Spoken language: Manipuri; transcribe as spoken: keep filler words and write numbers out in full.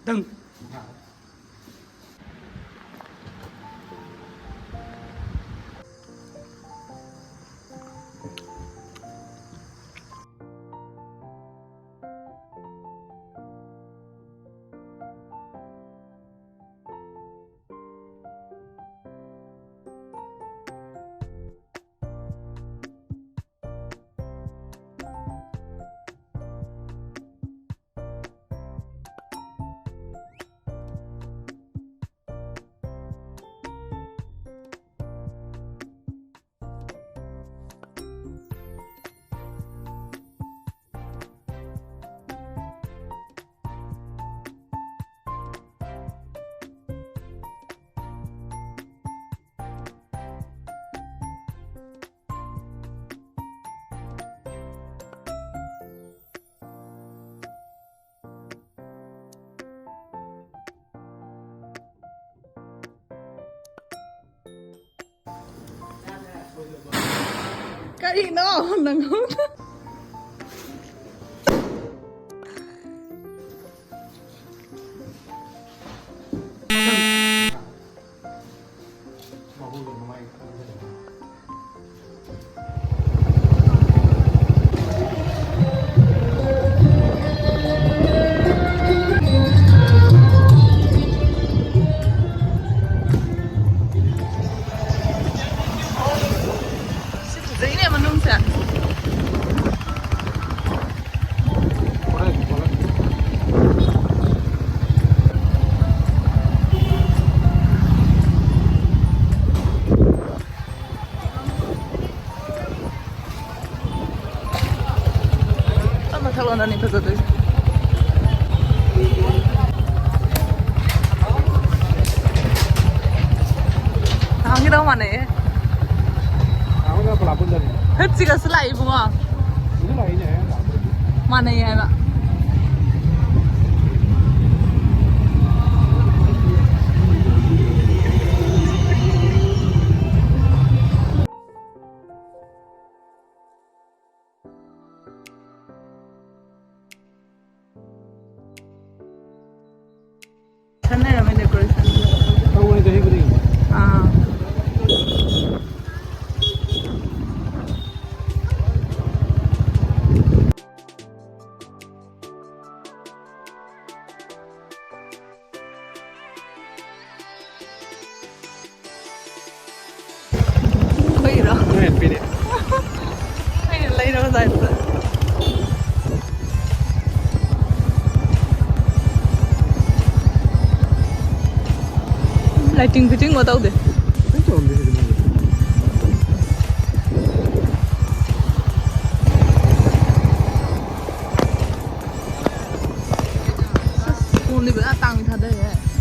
ꯇꯪ꯫ ꯀꯔꯤꯅꯣ ꯅꯪ? ꯁꯤ ꯐꯖꯩꯅꯦ ꯃꯅꯨꯡꯁꯦ꯫ ꯑꯥ ꯃꯊꯛꯂꯣꯝꯗꯅꯤ ꯐꯖꯗꯣꯏꯁꯦ꯫ ꯅꯍꯥꯟꯒꯤꯗꯣ ꯃꯥꯟꯅꯩꯌꯦ꯫ ꯅꯍꯥꯟꯒꯤꯗꯣ ꯄꯂꯥꯄꯨꯟꯗꯅꯤ꯫ ꯍꯠꯁꯤꯒꯁꯨ ꯂꯥꯛꯏ ꯏꯕꯨꯡꯉꯣ꯫ ꯁꯤꯗ ꯂꯥꯛꯏꯅꯦ ꯑꯩꯅ ꯂꯥꯛꯄꯗꯤ꯫ ꯃꯥꯟꯅꯩ ꯍꯥꯏꯕ꯫ ꯈꯟꯅꯔꯝꯃꯦ decoration꯫ ꯑꯥ꯫ ꯑꯩꯈꯣꯏꯒꯤꯔꯣ? ꯑꯩꯅ ꯂꯩꯔꯕ ꯇꯥꯏꯞꯇ꯫ Lighting fitting ꯃ ꯇꯧꯗꯦ꯫ ꯐꯣꯟꯗꯤ ꯐꯖꯅ ꯇꯥꯡꯅ ꯊꯥꯗꯔꯦ꯫